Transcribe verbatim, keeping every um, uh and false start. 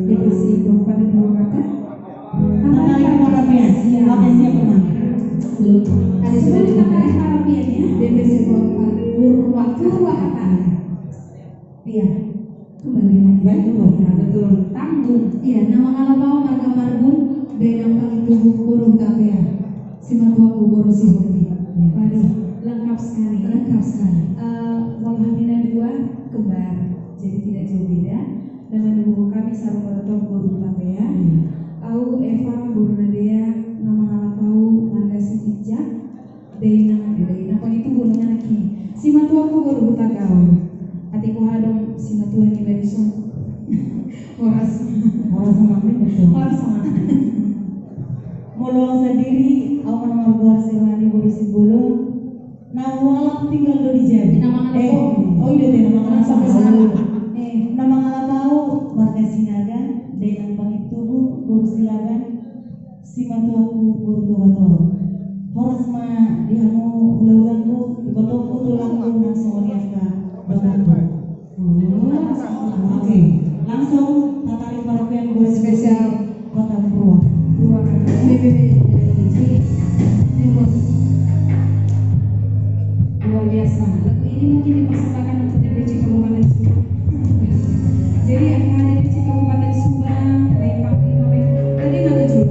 Divisi Kabupaten Purwakarta. Tata Rias Purwakarta. Siap. Oke, siap, Bang. Belum. Tadi sudah dibuka. Divisi Purwakarta. Iya. Kembali lagi. Baik, Ibu. Ya, betul. Tanggung. Iya, nama ngalap au marga Marbun, dainang Pangitubu, boru Hutapea. Simatuaku boru Sihombing. Iya. Waduh, lengkap sekali. Lengkap sekali. Eh, molo hami na dua kembar, jadi tidak jauh beda. Nama ni boru hami sarumorotop boru Hutapea. Iya. Au Eva boru Nadea, nama ngalap au marga Sitinjak. Dainang, eh, dainang Pangitubu nang anak i. Simatuaku boru Hutagaol. Atik huhadang simatua ni baen son. Horas. Horas ma, betul. Horas ma. Molo au sandiri, au ma na margoar si roha ni boru Simbolon. Na hualap tinggal do di jabu. Nama ngalap au. Eh, oh, iya, nama ngalap au. Langsung ke sana. Eh, nama ngalap au marga Sinaga, dainang Pangitubu, boru Silaban. Simatuaku boru Togator. Horas ma di hamu hulahulangku, ibotongku, tulangku, nang songon i angka bapakku. Oke, langsung tatarik parokian gue spesial Kota Purwa. Purwakarta. Luar biasa. Lagu ini mungkin dipersembahkan untuk D P C Kabupaten Subang. Jadi, angka D P C Kabupaten Subang, baik Panglima, baik, tadi nggak tujuh.